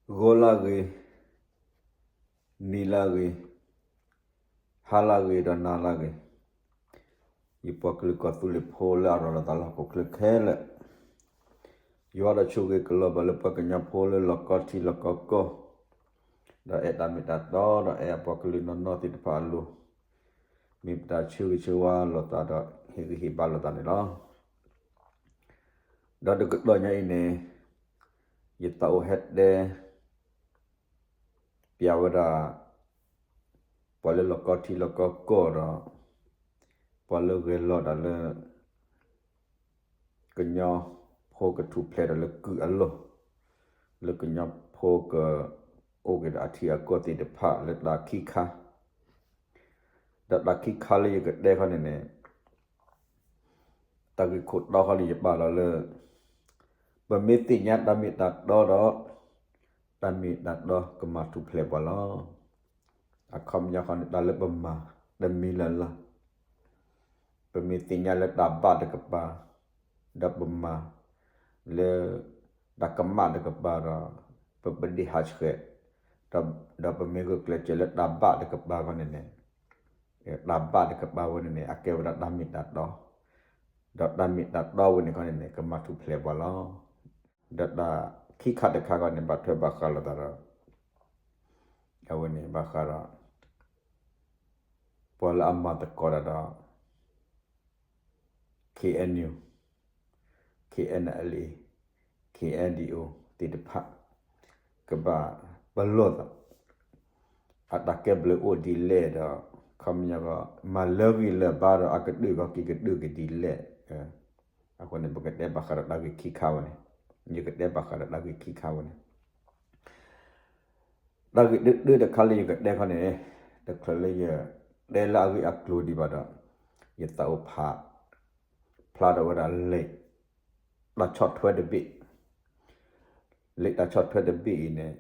ဂီၤလၢဂ့ၤ, နံၤလၢဂ့ၤ, ဟါလၢဂ့ၤဒီးနၤလၢဂ့ၤ, ယပှၤကလုာ်ကီၢ်သူလ့ၤဖိလၢအရၤလီၤသးလၢဟီၣ်ခိၣ်ချၢခဲလၢာ်, ယွၤဒီးဆိၣ်ဂ့ၤကလီၤဘၣ်လၢပှၤကညီဖိလၢလီၢ်ကီထံလီၢ်ကီကီၢ်, ဒီးအဲၣ်တၢ်မ့ၢ်တၢ်တီ ဒီးအဲၣ်အပှၤကလုာ်နီၢ်နီၢ်သ့ၣ်တဖၣ်အလိၤ, မ့ၢ်ပတၢ်ဆၢဂ့ၤဆၢဝါလိာ်သးဒီးဟ့ၣ်ဂံၢ်ဟ့ၣ်ဘါလိာ်သးန့ၣ်လီၤ. ဒီးတကတီၢ်ညါအံၤန့ၣ်, ယသးအိၣ်ဟဲတဲ ပျးဝဲဒၣ် ပှၤလၢလီၢ်ကီထံလီၢ်ကီကီၢ်ဒီး ပှၤလၢဂဲၤလိာ်တၢ်လၢ ကညီဖိကထူၣ်ဖျဲးဒီးလၢကုၢ်အလီၢ်, လၢကညီဖိကအိၣ်က့ၤဒီးအထံအကီၢ်သ့ၣ်တဖၣ်လၢတၢ်ခံခါ, ဒီးတၢ်ခံခါလၢယကတဲခီန့ၣ်န့ၣ် တၢ်ဂ့ၢ်ခိၣ်တီခီန့ၣ် ယပာ်လီၤလၢ ပမ့ၢ်သ့ၣ်ညါတၢ်မ့ၢ်တၢ်တီဒီး တၢ်မ့ၢ်တၢ်တီကမၤထူၣ်ဖျဲးပှၤလီၤ. အခီပညီခီန့ၣ် တၢ်လၢပမၤတမံၤလၢ်လၢ်, ပမ့ၢ်သ့ၣ်ညါလၢတၢ်ဘၣ်တကပၤ, ဒီးပမၤလၢတၢ်ကမၣ်တကပၤဒီး ပပဒ့ၣ်ဟးဆှဲး, ဒီးပမ့ၢ်ဂုာ်ကျဲးစၢးလၢတၢ်ဘၣ်တကပၤခီန့ၣ်န့ၣ် တၢ်ဘၣ်တကပၤဝဲန့ၣ်န့ၣ် အကဲဝဲဒၣ်တၢ်မ့ၢ်တၢ်တီ, ဒီးတၢ်မ့ၢ်တၢ်တီဝဲန့ၣ်ခီန့ၣ်န့ၣ် ကမၤထူၣ်ဖျဲးပှၤလီၤ. ဒီးတၢ်ခံခါတခါခီန့ၣ် ဘၣ်ထွဲဘၣ်ဃးလိာ်သးဒီး အဝဲန့ၣ်ဘၣ်ဃးဒီး ပှၤလၢအမၤသကိးတၢ်ဒီး KNU, KNLA, KNDO သ့ၣ်တဖၣ် ကဘၣ်ပလီၢ်သး အတၢ်ကဲဘျုးအိၣ်ဒ်လဲၣ်ဒီး ခီပညီကီး မၤလၢဂံၢ်လၢဘါဒီး အကဒုၣ်ကီးက့ၤကဒုၣ်က့ၤဒ်လဲၣ်. အဃိန့ၣ် ပကတဲဘၣ်ဃးဒီးတၢ်ဂ့ၢ်ခံခါဝဲန့ၣ်, ယကတဲဘၣ်ဃးဒီးတၢ်ဂ့ၢ်ခံခါဝဲန့ၣ် တၢ်ဂ့ၢ်တၢတခါလၢယကတဲခီန့ၣ်, တချုးလၢယတဲလၢအဂ့ၢ်အကျိၤဒံးဘၣ်ဒီး, ယသးအိၣ်ဖး ဖျါထီၣ်ဝဲဒၣ်လံာ် တၢ်ဆီၣ်ထွဲတဘ့ၣ်, လံာ်တၢ်ဆီၣ်ထွဲတဘ့ၣ်အံၤန့ၣ်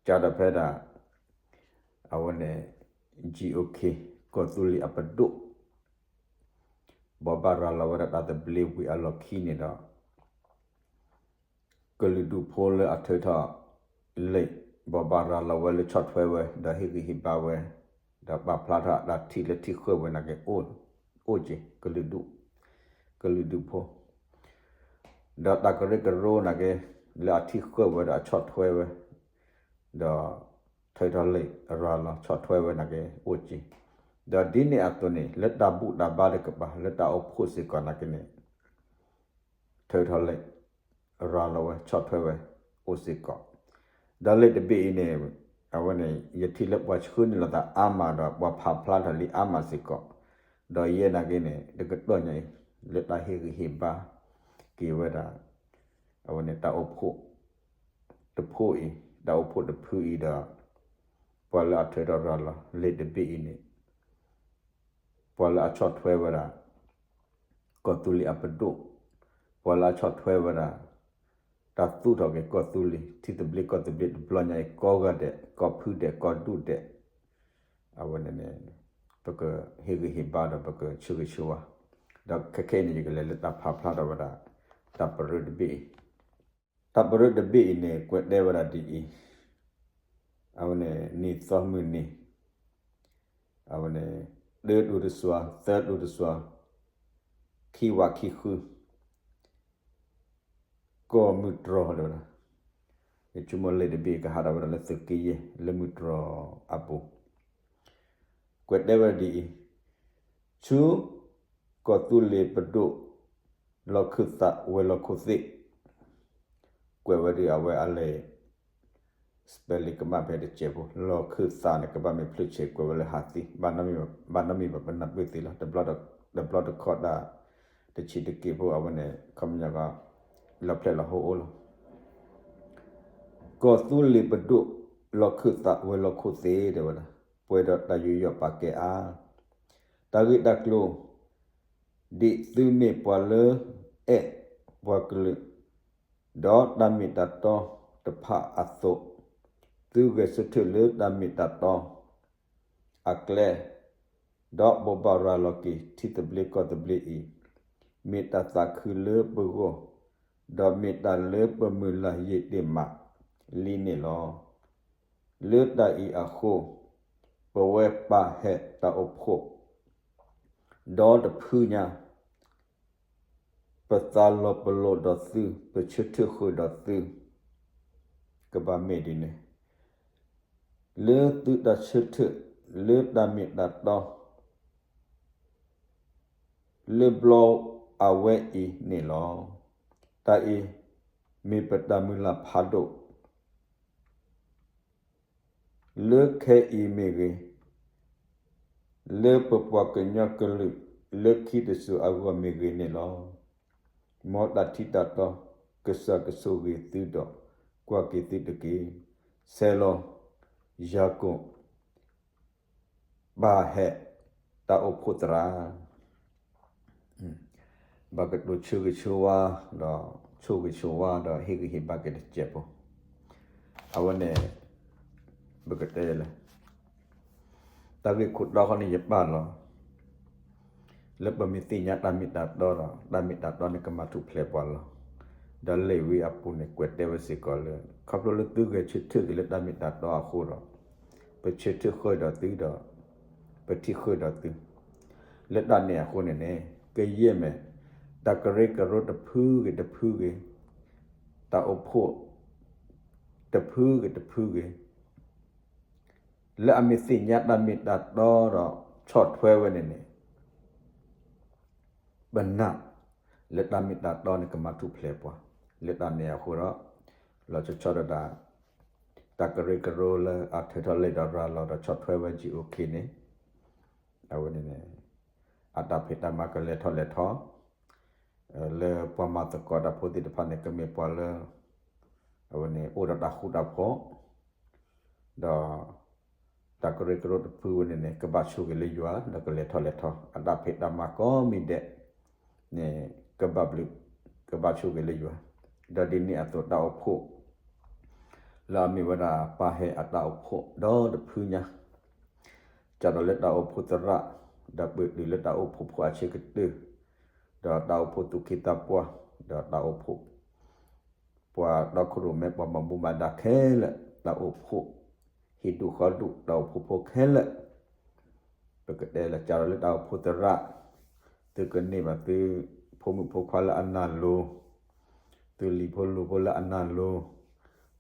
ကၢ်ဒီးဖဲဒၣ် အဝဲန့ၣ် GOK ကီၢ်သူလ့ၤအပဒိၣ် ဘိးဘၣ်ရၤလီၤဝဲဒၣ်တၢ်သဘျ့ဝံၤအလီၢ်ခံန့ၣ်ဒီး ကလုာ်ဒူၣ်ဖိလၢအထုးထီၣ်လံာ် ဘိးဘၣ်ရၤလီၤဝဲလၢဆီၣ်ထွဲဝဲ ဒီးဟ့ၣ်ဂံၢ်ဟ့ၣ်ဘါဝဲ, ဒီးပာ်ဖျါထီၣ်တၢ်ထံၣ်လၢထံၣ်ဃၢၤဝဲနာ်က့ အိၣ်က့ၤ ကလုာ်ဒူၣ်, ကလုာ်ဒူၣ်ဖိ ဒီးတၢ်ကရၢကရိနာ်က့ လၢအထံၣ်ဃၢၤဝဲဒီးအဆီၣ်ထွဲဝဲ, ဒီးထုးထီၣ်လံာ်ရၤလီၤဆီၣ်ထွဲဝဲနာ်က့ အိၣ်က့ၤ, ဒီးဒ်န့ၣ်အသိးန့ၣ် လၢတၢ်ဘူၣ်တၢ်ဘါတကပၤ လၢတၢ်အိၣ်ဖှိၣ်စ့ၢ်ကီးနာ်က့န့ၣ် ထုးထီၣ်လံာ် ရၤလီၤဝဲ ဆီၣ်ထွဲဝဲ အိၣ်စ့ၢ်ကီး, ဒီးလံာ်တဘ့ၣ်အံၤန့ၣ် အဝဲန့ၣ် ယထံၣ်လၢပှၤဆှၢန့ၢ်လိာ်သးအါမးဒီး ပှၤဖးဖျါထီၣ်လံအါမးစ့ၢ်ကီး, ဒီးယဲနာ်က့န့ၣ် တကတီၢ်ညါအံၤ လၢတၢ်ဟ့ၣ်ဂံၢ်ဟ့ၣ်ဘါက့ၤဝဲဒၣ် အဝဲန့ၣ် တၢ်အိၣ်ဖှိၣ်တဖုအံၤ, တၢ်အိၣ်ဖှိၣ်တဖုအံၤဒီး ပှၤလၢအထုးထီၣ်ရၤလီၤလံာ်တဘ့ၣ်အံၤန့ၣ် ပှၤလၢအဆီၣ်ထွဲဝဲဒၣ် ကီၢ်သူလ့ၤအပဒိၣ်, ပှၤလၢအဆီၣ်ထွဲဝဲဒၣ် တၢ်သူၣ်ထီၣ်က့ၤကီၢ်သူလ့ၤ ထံသဘျ့ကီၢ်သဘျ့တဘျီညါအံၤ ကိးဂၤဒဲး ကီၢ်ဖုဒဲး ကီၢ်ဒူၣ်ဒဲး, အဝဲန့ၣ်န့ၣ် ပကဟ့ၣ်ဂံၢ်ဟ့ၣ်ဘါဒီးပကဆၢဂ့ၤဆၢဝါ, ဒီးခဲခဲအံၤန့ၣ် ယကလဲၤလၢတၢ်ဖးဖျါထီၣ်ဝဲဒၣ် တၢ်ပရၢတဘ့ၣ်အံၤ, တၢ်ပရၢတဘ့ၣ်အံၤန့ၣ် ကွဲးတဲဝဲဒၣ်ဒ်အံၤ, အဝဲန့ၣ် နံၣ်သီမုၢ်နံၤ အဝဲန့ၣ် တၢတိၤတစွၤ သၢတိၤတစွၤ ခံဝးခံဃု ကီၢ်မုၢ်တြီၤတဲဝဲဒၣ်, ယဆိကမိၣ်လံာ်တဘ့ၣ်ကဟးထီၣ်ဝဲဒၣ်လၢသုးက့ယဲၢ် လၢမုၢ်တြီၤအပူၤ, ကွဲးတဲဝဲဒ်အံၤ, ဆူ ကီၢ်သူလ့ၤပဒိၣ် လီၢ်ခၢၣ်သးဝဲၤလီၢ်ခိၣ်သ့ၣ်, ကွဲးဝဲဒ်အဝဲအလဲၤ spelling ကဘၣ်ဖဲတစဲးဖိ, လီၢ်ခၢၣ်သးန့ၣ် ကဘၣ်မ့ၢ်ဖျၢၣ်ဆဲးကွဲးဝဲလၢဟးသံ, ဘၣ်နီတမံၤဘၣ် ပနၢ်ပၢၢ်သ့လီၤ, တဘျီတခီၣ်ဒၣ် တဆံးတက့ၢ်ဖိအဝဲန့ၣ် ခီပညီကီး လီၤဖျဲၣ်လီၤဟိအိၣ်လီၤ. ကီၢ်သူလ့ၤပဒိၣ် လီၢ်ခၢၣ်သးဝဲၤလီၢ်ခိၣ်သ့ၣ်တဲဝဲဒၣ်, ပှဲၤဒီးတၢ်ယူးယီၣ်ပာ်ကဲအါ, တၢ်ဂ့ၢ်တၢ်ကျိၤ ဒ်သုမ့ၢ်ပှၤလၢအဲၣ်ပှၤကလုာ် ဒီးတၢ်မ့ၢ်တၢ်တီတဖၣ်အသိး, သုဂဲၤဆၢထၢၣ်လၢတၢ်မ့ၢ်တၢ်တီအကျဲ, ဒီးဘိးဘၣ်ရၤလီၤက့ၤထံသဘျ့ကီၢ်သဘျ့အံၤ, မ့ၢ်တၢ်သးခုလၢပဂီၢ်, ဒီးမ့ၢ်တၢ်လၢပမုၢ်လၢ်ယံာ်တ့ၢ်မး, လံန့ၣ်လီၤ. လၢတၢ်အံၤအဃိ, ပဝဲပၢ်ဟဲတၢ်အိၣ်ဖှိၣ် ဒီတဖုညါ, ပသးလီၤပလိာ်ဒီးသု, ပဆၢထၢၣ်ဃုာ်ဒီးသု, ကဘၣ်မ့ၢ်ဒ်န့ၣ်, လၢသုတၢ်ဆၢထၢၣ်, လၢတၢ်မ့ၢ်တၢ်တီ လၢဘျီအဝဲအံၤန့ၣ်လီၤ. တၢ်အံၤ မ့ၢ်ပတၢ်မုၢ်လၢ်ဖးဒိၣ် လၢခဲအံၤမ့ၢ်ဂ့ၤ, လၢပပှၤကညီကလုာ်လၢခံတစိၤအဂီၢ်မ့ၢ်ဂ့ၤန့ၣ်လီၤ. မ်တၢ်ထံတၢ်တီ ကစၢ်ကဆိၣ်ဂ့ၤသုဒီး ကွၢ်က့ၤသုတက့ၢ်. ဆဲးလီၤ, ယၤကိာ် ပၢ်ဟဲ တၢ်အိၣ်ဖှိၣ်သရၣ် ဘၣ်ကတိၤဆၢဂ့ၤဆၢဝါ ဒီးဆိၣ်ဂ့ၤဆိၣ်ဝါ ဒီးဟ့ၣ်ဂံၢ်ဟ့ၣ်ဘါက့ၤတစဲးဖိ, အဝဲန့ၣ် ပကတဲလဲၣ်, တၢ်ဂ့ၢ်ခိၣ်တီဃီန့ၣ်ယပာ်လီၤ လၢပမ့ၢ်သ့ၣ်ညါတၢ်မ့ၢ်တၢ်တီဒီး တၢ်မ့ၢ်တၢ်တီန့ၣ်ကမၤထူၣ်ဖျဲးပှၤလီၤ. ဒီးလံာ်ဝံအပူၤန့ၣ် ကွဲးတဲဝဲစ့ၢ်ကီးလၢ ခီဖျိလၢသုဂဲၤဆၢထၢၣ်က့ၤလၢတၢ်မ့ၢ်တၢ်တီအဃိဒီး ပဆၢထၢၣ်ဃုာ်ဒီးသုဒီး ပထံၣ်ဃုာ်ဒီးသု လၢတၢ်န့ၣ်အဃိန့ၣ်န့ၣ် ကယဲၢ်မ့ၢ် တၢ်ကရၢကရိတဖုဂ့ၤတဖုဂ့ၤ, တၢ်အိၣ်ဖှိၣ် တဖုဂ့ၤတဖုဂ့ၤ လၢအမ့ၢ်သ့ၣ်ညါတၢ်မ့ၢ်တၢ်တီဒီးဆီၣ်ထွဲဝဲန့ၣ်န့ၣ် ပနာ် လၢတၢ်မ့ၢ်တၢ်တီန့ၣ်ကမၤထူၣ်ဖျဲးပှၤ, လၢတၢ်န့ၣ်အဃိဒီး လီၤဆီဆီဒၣ်တၢ် တၢ်ကရၢကရိလၢအထၢထီၣ်လံာ်ဒီးရၤလီၤဒီးဆီၣ်ထွဲဝဲ ယံၤအိၣ်ခ့န့ၣ် အဝဲန့ၣ်န့ၣ် အတၢ်ဖံးတၢ်မၤကလဲၤထီၣ်လဲၤထီ လၢပှၤမၤသကိးတၢ်ဖိသ့ၣ်တဖၣ်န့ၣ် ကမ့ၢ်ပှၤလၢ အဝဲန့ၣ် အိၣ်ဒီးတၢ်ဃူတၢ်ဖိး ဒီး တၢ်ကရၢကရိတဖုဝဲန့ၣ်န့ၣ် ကဘၣ်ဆိၣ်ဂ့ၤလၢယွၤ ဒီးကလဲၤထီၣ်လဲၤထီ အတၢ်ဖံးတၢ်မၤကိးမံၤဒဲး န့ၣ် ကဘၣ်ဘျုး ကဘၣ်ဆိၣ်ဂ့ၤလၢယွၤ, ဒီးဒ်န့ၣ်အသိးတၢ်အိၣ်ဖှိၣ် လၢအမ့ၢ်ဝဲဒၣ်ပၢ်ဟဲအတၢ်အိၣ်ဖှိၣ်ဒီတဖုညါ စးထီၣ်လၢတၢ်အိၣ်ဖှိၣ်သရၣ် ဒီးပတုၤလၢတၢ်အိၣ်ဖှိၣ်ဖိအဆံးကတၢၢ် ဒီးတၢ်အိၣ်ဖှိၣ်သူၣ်က့သးပှၢ် ဒီးတၢ်အိၣ်ဖှိၣ် ပှၤတီခိၣ်ရိၣ်မဲပှၤဘၣ်မူဘၣ်ဒါခဲလၢာ် တၢ်အိၣ်ဖှိၣ် ဟံၣ်ဒူၣ်ဃီဒူၣ် တၢ်အိၣ်ဖှိၣ်ဖိခဲလၢာ် ပကတဲလၢစးထီၣ်လၢတၢ်အိၣ်ဖှိၣ်သရၣ် သုကန့ၢ်ဘၣ်သု ဖိမုၣ်ဖိခွါလၢအနၢ်လိၤ သုလံၤဖိလိၤဖိလၢအနၢ်လိၤ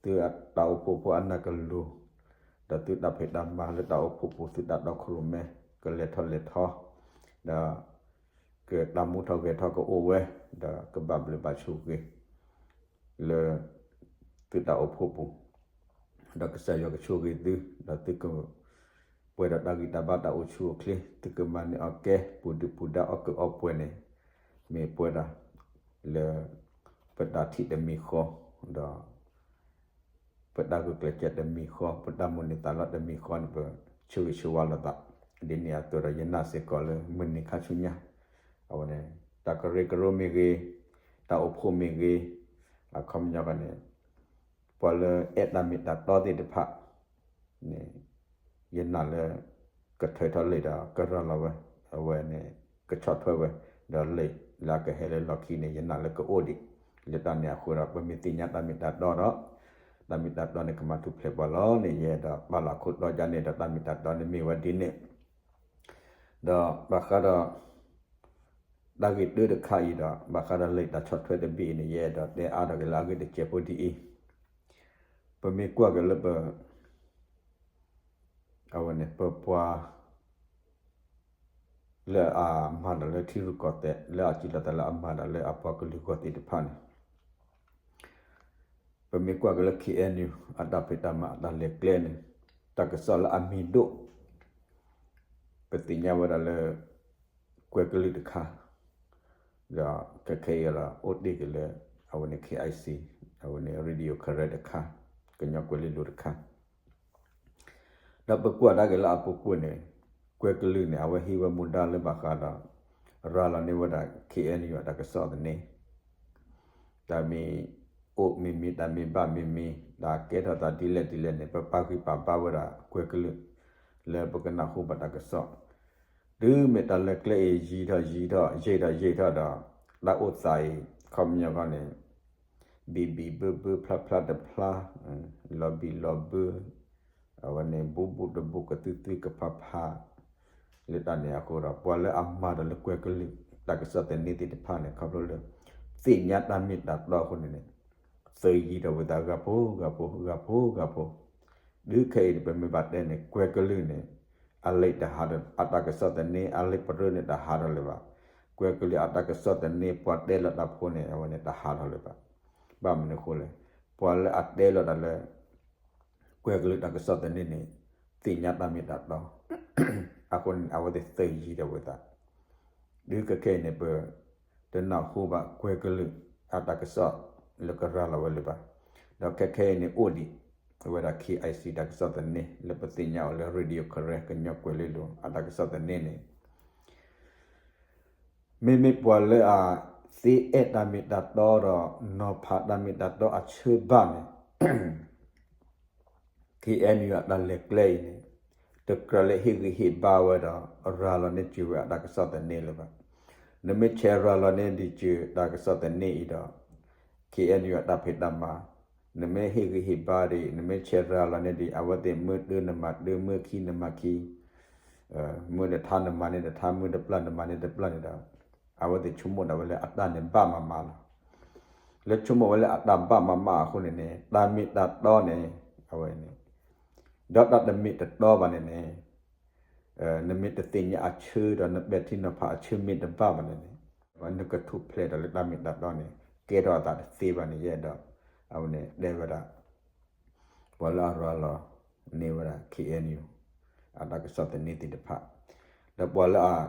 သုတၢ်အိၣ်ဖှိၣ်ဖိအနၢ်ကလိၤ ဒီးသုတၢ်ဖံးတၢ်မၤလၢတၢ်အိၣ်ဖှိၣ်ပူၤ သုတၢ်တီခိၣ်ရိၣ်မဲ ကလဲၤထီၣ်လဲၤထီ ဒီး ကတၢ်မူထီၣ်ဂဲၤထီၣ်ကအိၣ်ဝဲ ဒီးကဘၣ်ဘျုးဘၣ်ဆိၣ်ဂ့ၤ လၢ သုတၢ်အိၣ်ဖှိၣ်ပူၤ ဒီးကစၢ်ယွၤကဆိၣ်ဂ့ၤသု ဒီးသုက ပှဲၤဒီးတၢ်ဂံၢ်တၢ်ဘါတၢ်အိၣ်ဆူၣ်အိၣ်ချ့ သုကမၤန့ၢ်အီၣ်ကဲ ပူၤဒုၣ်ပူၤဒါအီၣ်ကုးအီပှဲၤန့ၣ် မ့ၢ်ပှဲၤဒၣ် လၢ ပတၢ်ထံၣ်တမံၤဃီ ဒီး ပတၢ်ဂုာ်ကျဲးစၢးတမံၤဃီ ပတၢ်မိၣ်န့ၢ်သးလီတမံၤဃီန့ၣ် ပဆၢဂ့ၤဆၢဝါလိာ်သး ဒ်န့ၣ်အသိးဒီးယနာ်စ့ၢ်ကီးလၢမုၢ်နံၤခါဆူညါ အဝဲန့ၣ် တၢ်ကရၢကရိမ့ၢ်ဂ့ၤ တၢ်အိၣ်ဖှိၣ်မ့ၢ်ဂ့ၤ အခီပညီန့ၣ် ပှၤလၢအဲၣ်တၢ်မ့ၢ်တၢ်တီသ့ၣ်တဖၣ် န့ၣ် ယနာ်လၢ ကထၢထီၣ်လံာ်ဒီးကရၤလီၤဝဲ အဝဲန့ၣ် ကဆီၣ်ထွဲဝဲ ဒီးလံာ်လၢအကဟဲလၢလီၢ်ခံန့ၣ် ယနာ်လၢကအိၣ်ဒံး လၢတၢ်န့ၣ်အဃိဒီး ပမ့ၢ်သ့ၣ်ညါတၢ်မ့ၢ်တၢ်တီဒီး တၢ်မ့ၢ်တၢ်တီန့ၣ် ကမၤထူၣ်ဖျဲးပှၤလီၤန့ၣ် ယအဲၣ်ဒိးပာ်လီၤအခိၣ်တီယါန့ၣ်ဒီး တၢ်မ့ၢ်တၢ်တီန့ၣ်မ့ၢ်ဝဲဒ်န့ၣ် ဒီးဘၣ်ဃးဒီး တၢ်ဂ့ၢ်တၢတခါအံၤဒီး ဘၣ်ဃးဒီးလံာ်တၢ်ဆီၣ်ထွဲတဘ့ၣ်အံၤန့ၣ် ယအဲၣ်ဒိးတဲအါထီၣ်က့ၤလၢအဂ့ၢ်တစဲးဖိဒ်အံၤ, ပမ့ၢ်ကွၢ်က့ၤလၢပ အဝဲန့ၣ် ပပှၤ လၢအမၤတၢ်လၢထံရူၢ်ကီၢ်သဲး လၢအစံးလီၤသးလၢအမၤတၢ်လၢအပှၤကလုာ်ဂီၢ်သ့ၣ်တဖၣ်န့ၣ် ပမ့ၢ်ကွၢ်က့ၤလၢ ခ့ၣ်အဲၣ်ယူၣ် အတၢ်ဖံးတၢ်မၤအတၢ်လဲၤကျဲန့ၣ် တၢ်ကစီၣ်လၢအမံၤဒိၣ် ပသ့ၣ်ညါဝဲဒၣ်လၢ ကွဲကလုာ်တခါ ဒီးခဲခဲအံၤဒီးအိၣ်တ့ၢ်က့ၤလၢ အဝဲန့ၣ် ခ့ၣ်အဲၣ်ယူၣ် အဝဲန့ၣ် Radio Karen တခါ ကညီကွဲၤလ့လိၤတခါ ဒီးပကွၢ်ဒၣ်က့ၤလၢအပူၤကွံာ်န့ၣ် ကွဲကလုာ်န့ၣ် အဝဲဟံးဝဲမူဒါလၢဘၣ်ဃးဒီး ရၤလီၤန့ၢ်ဝဲဒၣ် ခ့ၣ်အဲၣ်ယူၣ် အတၢ်ကစီၣ်သန့ တၢ်မ့ၢ်အိၣ်မ့မ့ၢ် တၢ်မ့ၢ်ဘၣ်မ့မ့ၢ် တၢ်ကဲထီၣ်သးဒ်လဲၣ်ဒ်လဲၣ်န့ၣ် ပပာ်ဂံၢ်ပာ်ဘါဝဲဒၣ်ကွဲကလုာ် လၢပကနၢ်ဟူဘၣ်တၢ်ကစီၣ် တုၤမ့ၢ်တၢ်လဲၤကျဲအံၤယံာ်ထီၣ်ယံာ်ထီၣ် ယံာ်ထီၣ်ယံာ်ထီၣ်ဒီး တၢ်အိၣ်သးအံၤ ခီပညီခီန့ၣ် ဘံၣ်ဘံၣ်ဘၢဘၢဖျါဖျါတဖျါ, လီၤဘံၣ်လီၤဘၢ, အဝဲန့ၣ် ဘူးဘူးတဘူးကသွံသွံကဖးဖး, လၢတၢ်န့ၣ်အဃိဒီး ပှၤလၢအမၤဒီးလၢကွဲကလုာ် တၢ်ကစီၣ်သန့သ့ၣ်တဖၣ်န့ၣ် ခီဖျိလၢ သ့ၣ်ညါတၢ်မ့ၢ်တၢ်တီအဃိန့ၣ်န့ၣ် သုးယံၤဒီးဝဲသးဂၤဖိဂၤဖိဂၤဖိဂၤဖိ, ဒုးခဲအံၤန့ၣ် ပမ့ၢ်ဘၣ်တဲန့ၣ် ကွဲကလုာ်န့ၣ် အလံာ်တဟးဒီး အတၢ်ကစီၣ်သန့ အလံာ်ပရၢန့ၣ်တဟးထီၣ်လၢၤဘၣ်. ကွဲကလုာ်အတၢ်ကစီၣ်သန့ ပှၤတဲလီၤတၢ်ဖိန့ၣ် အဝဲန့ၣ်တဟးထီၣ်လၢၤဘၣ်. ဘၣ်မနုၤအဃိလဲၣ်, ပှၤလၢအတဲလီၤတၢ်လၢ ကွဲကလုာ်တၢ်ကစီၣ်သန့န့ၣ် သ့ၣ်ညါတၢ်မ့ၢ်တၢ်တီ, အဃိန့ၣ် အဝဲသ့ၣ်သုးယံၤဒီးဝဲသး, ဒုးခဲခဲအံၤန့ၣ် ပတနၢ်ဟူဘၣ်ကွဲကလုာ်အတၢ်ကစီၣ်လၢကရၤလီၤဝဲလၢၤဘၣ်. ဒီးခဲခဲအံၤန့ၣ်အိၣ်ဒံးဝဲဒၣ် KIC တၢ်ကစီၣ်သန့ လၢပသ့ၣ်ညါအီၤလၢ Radio Karen ကညီကွဲၤလ့လိၤ အတၢ်ကစီၣ်သန့န့ၣ် မ့မ့ၢ်ပှၤလၢအသ့အဲၣ်တၢ်မ့ၢ်တၢ်တီဒီး နီၤဖးတၢ်မ့ၢ်တၢ်တီအဆၢဘၣ်န့ၣ် KNU အတၢ်လဲၤကျဲအံၤန့ၣ် တကြၢးလၢဟ့ၣ်ဂံၢ်ဟ့ၣ်ဘါဝဲဒီး ရၤလီၤန့ၢ်စၢၤဝဲအတၢ်ကစီၣ်သန့လၢၤဘၣ်. နမ့ၢ်ဆဲးရၤလီၤန့ၢ်ဒံးစၢၤတၢ်ကစီၣ်သန့အံၤဒီး KNU အတၢ်ဖံးတၢ်မၤ, နမ့ၢ်ဟ့ၣ်ဂံၢ်ဟ့ၣ်ဘါဒံး နမ့ၢ်ဆဲးရၤလီၤန့ၢ်ဒံး အဝဲသ့ၣ်မၢတၢ်နမၤတၢ် မၢခံနမၤခံ မၢတထါနမၤန့ၢ်တထါ မၢတပျၢ်နမၤန့ၢ်တပျၢ်န့ၣ်ဒီး အဝဲသ့ၣ်ဆိကမိၣ်ဒၣ်ဝဲလၢအတၢ်န့ၣ်ဘၣ်မးမးလီၤ. လၢဆိကမိၣ်ဝဲလၢအတၢ်ဘၣ်မးမးအဃိန့ၣ်န့ၣ် တၢ်မ့ၢ်တၢ်တီန့ၣ် အဝဲန့ၣ် ဒီးတၢ်တမ့ၢ်တတီဘၣ်န့ၣ်န့ၣ် နမ့ၢ်တသ့ၣ်ညါအဆၢဒီး နပဲာ်ထံနီၤဖးအဆၢမ့ၢ်တဘၣ်ဘၣ်န့ၣ်န့ၣ် နကထူၣ်ဖျဲးဒီးလၢတၢ်မ့ၢ်တၢ်တီန့ၣ် ကဲထီၣ်အသးတသ့ဘၣ်န့ၣ် ယအဲၣ်ဒိး အဝဲန့ၣ်တဲဝဲဒၣ် ပှၤလၢအရၤလီၤန့ၢ်ဝဲဒၣ် KNU အတၢ်ကစီၣ်သန့သ့ၣ်တဖၣ် ဒီးပှၤလၢအ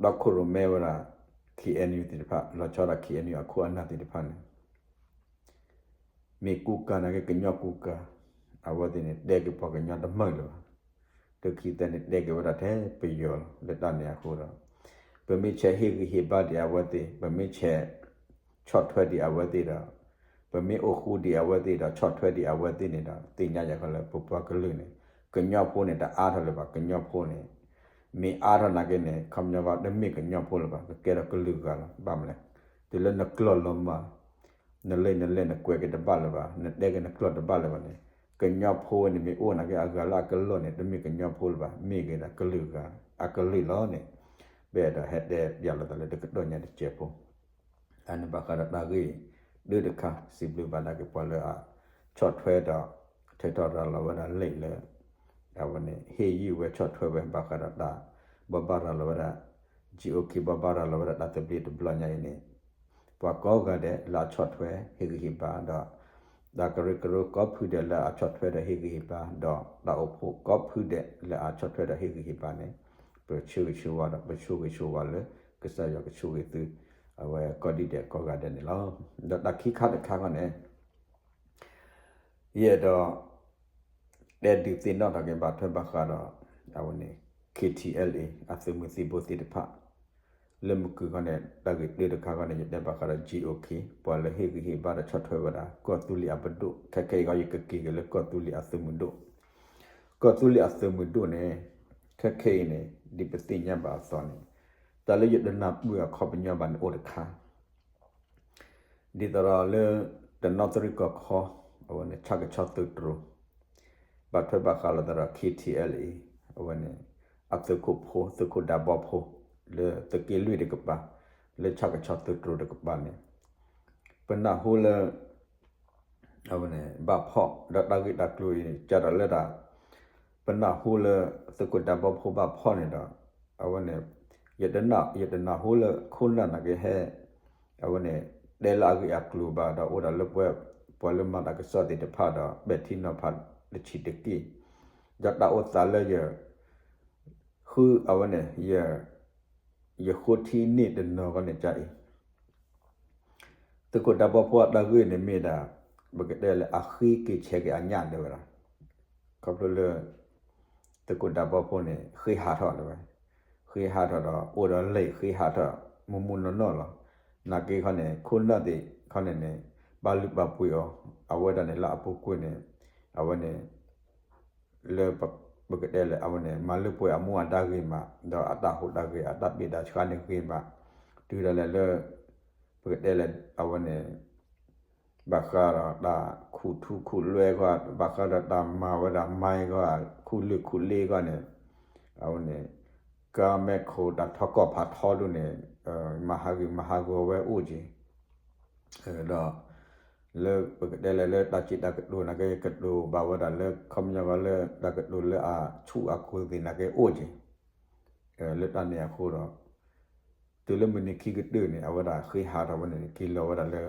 ဒီခိၣ်ရိၣ်မဲဝဲဒၣ် KNU သ့ၣ်တဖၣ် လီၤဆီဒၣ် KNU အခိၣ်အနၢ်သ့ၣ်တဖၣ်န့ၣ် မ့ၢ်ကူကၤနာ်က့ ကညီကူကၤ အဝဲသ့ၣ်န့ၣ် တဲက့ၤပှၤကညီတမုာ်လၢၤဘၣ်. တုၤခံသၢန့ၣ် တဲက့ၤဝဲဒၣ်ထဲပယီၤလီၤ. လၢတၢ်န့ၣ်အဃိဒီး ပမ့ၢ်ဆဲးဟ့ၣ်ဂံၢ်ဟ့ၣ်ဘါဒံးအဝဲသ့ၣ် ပမ့ၢ်ဆဲး ဆီၣ်ထွဲဒံးအဝဲသ့ၣ်ဒီး ပမ့ၢ်အိၣ်ဃူဒံးအဝဲသ့ၣ်ဒီး ဆီၣ်ထွဲဒံးအဝဲသ့ၣ်န့ၣ်ဒီး သ့ၣ်ညါယၤဃီလၢပပှၤကလုာ်န့ၣ် ကညီဖိန့ၣ် တအါထီၣ်လၢၤဘၣ်. ကညီဖိန့ၣ် မ့ၢ်အါထီၣ်နာ်က့န့ၣ် ခီပညီဘၣ် တမ့ၢ်ကညီဖိလၢၤဘၣ်, ကကဲထီၣ်ကလုာ်ဂၤလီၤ. ဘၣ်မနုၤလဲၣ်, တုၤလၢနကျိာ်လီၤမၢ် နလံာ်နလဲၢ်နကွဲးက့ၤတဘၣ်လၢၤဘၣ်, နတဲက့ၤနကျိာ်တဘၣ်လၢၤဘၣ်န့ၣ် ကညီဖိန့ၣ်မ့ၢ်အိၣ်နာ်က့ အဂၤလၢအကလီၢ်န့ၣ် တမ့ၢ်ကညီဖိလၢၤဘၣ်, မ့ၢ်က့ၤဒၣ်ကလုာ်ဂၤ အကလုာ်လီၤန့ၣ် ပအဲၣ်ဒိးဟဲတဲပၠးလိာ်သးလၢတကတီၢ်ညါတစဲးဖိ အန့ၣ်ဘၣ်ဃးဒီးတၢ်ဂ့ၢ်ဒုးတခါ စံးဘျုးဘၣ်ဒၣ်က့ၤပှၤလၢအဆီၣ်ထွဲဒီး ထုးထီၣ်ရၤလီၤဝဲဒၣ်လံာ်လၢ အဝဲန့ၣ် ဟ့ၣ်ယုၢ်ဝဲဆီၣ်ထွဲဝဲဘၣ်ဃးဒီးတၢ်ဘိးဘၣ်ရၤလီၤဝဲဒၣ် GOK ဘိးဘၣ်ရၤလီၤဝဲဒၣ်တၢ်သဘျ့တဘျီညါအံၤန့ၣ် ပှၤကိးဂၤဒဲးလၢအဆီၣ်ထွဲဟ့ၣ်ဂံၢ်ဟ့ၣ်ဘါဒီး တၢ်ကရၢကရိကိးဖုဒဲးလၢအဆီၣ်ထွဲဒီးဟ့ၣ်ဂံၢ်ဟ့ၣ်ဘါ ဒီးတၢ်အိၣ်ဖှိၣ်ကိးဖုဒဲးလၢအဆီၣ်ထွဲဒီးဟ့ၣ်ဂံၢ်ဟ့ၣ်ဘါန့ၣ် ပဆၢဂ့ၤဆၢဝါဒီး ပဆိၣ်ဂ့ၤဆိၣ်ဝါလၢ ကစၢ်ယွၤကဆိၣ်ဂ့ၤသု အဝဲကိးဒံးဒဲးကိးဂၤဒဲးန့ၣ်လီၤ. ဒီးတၢ်ခံခါတခါခီန့ၣ် ယအဲၣ်ဒိး တဲဒုးသ့ၣ်နီၣ်ထီၣ်က့ၤဘၣ်ထွဲဘၣ်ဃးဒီး အဝဲန့ၣ် KTLA အသုးမုၢ်သံၣ်ဘိသ့ၣ်တဖၣ် လၢမုၢ်ကုၢ်ခီန့ၣ် တၢ်ဂ့ၢ်တၢတခါခီန့ၣ် ယတဲဘၣ်ဃးဒီး GOK ပှၤလၢဟ့ၣ်ဂံၢ်ဟ့ၣ်ဘါဒီးဆီၣ်ထွဲဝဲဒၣ် ကီၢ်သူလ့ၤအပဒိၣ် ခဲခဲအံၤခီ ယကက့ၤက့ၤလၢကီၢ်သူလ့ၤအသုးမုၢ်ဒိၣ် ကီၢ်သူလ့ၤအသုးမုၢ်ဒိၣ်န့ၣ် ခဲခဲအံၤန့ၣ် ဒ်ပသ့ၣ်ညါဘၣ်အသိးန့ၣ် တၢ်လၢယတနၢ်ပၢၢ်အခီပညီဘၣ်န့ၣ်အိၣ်တခါ ဒ်သိးဒီးလၢ တနီသရံၣ်ကီၢ်ခီ အဝဲန့ၣ် ဆၣ်ကဆီသုးတြိၤ ဘၣ်ထွဲဘၣ်ဃးလိာ်သးဒီး KTLA အဝဲန့ၣ် အသုးခိၣ်ဖိ သုးခိၣ်ဒးဘီဖိ လၢသုးက့လွံၢ်တကပၤ လၢဆၣ်ကဆီသုးတြိၤတကပၤန့ၣ် ပနၢ်ဟူလၢ အဝဲန့ၣ် ဘၣ်ဖီၣ် ဒီးတၢ်ဂ့ၢ်တၢ်ကျိၤအံၤ ကဒီးလၢဒၣ် ပနၢ်ဟူလၢ သုးခိၣ်ဒးဘီဖိဘၣ်ဖီၣ်န့ၣ်ဒီး အဝဲန့ၣ် ယတနၢ် ယတနၢ်ဟူလၢခိၣ်နၢ်နာ်က့ဟဲ အဝဲန့ၣ် တဲလၢအဂ့ၢ်အကျိၤဘၣ်ဒီး အိၣ်ဒီးလၢပှၤ ပှၤလၢမၤတၢ်ကစီၣ်သ့ၣ်တဖၣ်ဒီး ပဲာ်ထံနီၤဖးတဆံးတက့ၢ် ဒီးတၢ်အိၣ်သးလၢယ ဃုအဝဲန့ၣ် ယ ယဃိထံန့ၢ်တနီၤဂီၢ်န့ၣ်ကအံၤ သုးခိၣ်ဒးဘီဖိအတၢ်ဂ့ၢ်န့ၣ်မ့ၢ်ဒၣ် ပကတဲလၢအဃ့က့ၤဆဲးက့ၤအညၣ်တဲဝဲဒၣ် ခီဖျိလၢ သုးခိၣ်ဒးဘီဖိန့ၣ် ဃ့ဟးထီၣ်တဲဝဲ ဃ့ဟးထီၣ်ဒီး အိၣ်ဒီးလံာ်ဃ့ဟးထီၣ် မုၢ်မုၢ်နီၢ်နီၢ်လီၤ. နာ်က့ခီန့ၣ် ခိၣ်နၢ်သ့ၣ်ခီန့ၣ်န့ၣ် ဘၣ်လုၢ်ဘၣ်ပှ့ၤအီၤ အဝဲဒၣ်န့ၣ်လၢအပူၤကွံာ်န့ၣ် အဝဲန့ၣ် လၢပကတဲလၢအဝဲန့ၣ် မၤလၢပှဲၤအမူအဒါဂ့ၤမး ဒီးအတၢ်ဟူးတၢ်ဂဲၤ အတၢ်ဘ့ၣ်တၢ်ဆှါန့ၣ်ဂ့ၤမး တုၤဒၣ်လဲာ်လၢ ပ ပကတဲလဲၣ်အဝဲန့ၣ် ဘၣ်ဃးဒီးတၢ်ခူၣ်ထူခူၣ်လွဲခီ, ဘၣ်ဃးဒီးတၢ်မၤဝဲဒၣ်မၤအံၤခီ, ခူၣ်လုၢ်ခူၣ်လ့ခီန့ၣ်, အဝဲန့ၣ် ကါမဲခိၣ်တၢ်ထီကီၢ်ဖးထီဒိၣ်န့ၣ်, မၤဟးဂူာ်မၤဟးဂီၤဝဲအိၣ်က့ၤ, ဒီး လၢပကတဲလဲၣ်လၢတၢ်စံးတၢ်ကတိၤနာ်က့ ကတိၤဘၣ်ဝဲဒၣ်လၢခီပညီကီလၢတၢ်ကတိၤလၢအဆူၣ်အကိၤသ့ၣ်နာ်က့အိၣ်က့ၤ, လၢတၢ်န့ၣ်အဃိဒီး တုၤလၢမုၢ်နံၤခံကတၢၢ်န့ၣ် အဝဲဒၣ်ဃ့ဟးထီၣ်ဝဲန့ၣ် က့ၤလီၤဝဲဒၣ်လၢ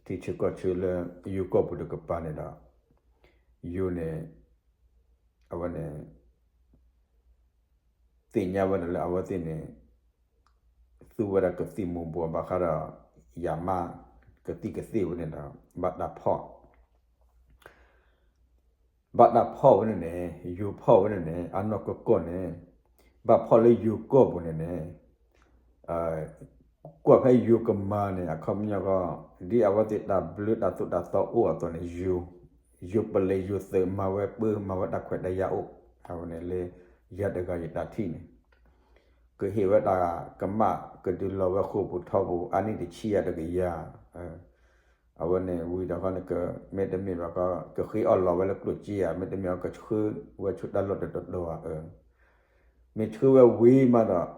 ထံဆၢကီၢ်ဆၢလၢယိၤကီၢ်ပူၤတကပၤန့ၣ်ဒီး ယိၤန့ၣ် အဝဲန့ၣ် သ့ၣ်ညါဝဲဒၣ်လၢအဝဲသ့ၣ်န့ၣ် သူဝဲဒၣ်ကသံၣ်မူၤဘှီးဘၣ်ဃးဒီး ယၤမး ကသံၣ်ကသ့ၣ်ဝဲန့ၣ်ဒီး ဘၣ်တၢ်ဖီၣ် ဘၣ်တၢ်ဖီၣ်ဝဲန့ၣ်န့ၣ် ယိၤဖီၣ်ဝဲန့ၣ်န့ၣ် အနီၢ်ကီၢ်ကီၢ်န့ၣ် ဘၣ်ဖီၣ်လၢယိၤကီၢ်ပူၤန့ၣ်န့ၣ် ကွၢ်ဖဲယိၤကမၤန့ၣ် အခီပညီကီ ဒ်အဝဲသ့ၣ်တၢ်ဘျၢတၢ်သိၣ်တၢ်သီအိၣ်အသိးန့ၣ် ယိၤပလံၤယိၤသုးမၤဝဲပၢ မၤဝဲတၢ်ခွဲးတၢ်ယာ်အိၣ် အဝဲန့ၣ်လၢ ယၤတဂၤယတၢ်ထံၣ်န့ၣ် ကဟ့ၣ်ဝဲတၢ်ကမၣ် ကဒုးလီၤဝဲဃိာ်ပူၤထီပူၤ အနံၣ်တဆံယၤတကယၤ အဝဲန့ၣ်ဝံၤဒီးခီန့ၣ် ကမ့တမ့ၢ်ဘၣ်ကီ ကဃ့အီၣ်လီၤဝဲလၢကျိၣ်စ့ဧါ မ့တမ့ၢ်အီၤကဆှၢဝဲဆူတၢ်လီၢ်တတီၤတီၤဧါ မ့ၢ်ဆှၢဝဲဝံၤမးဒီး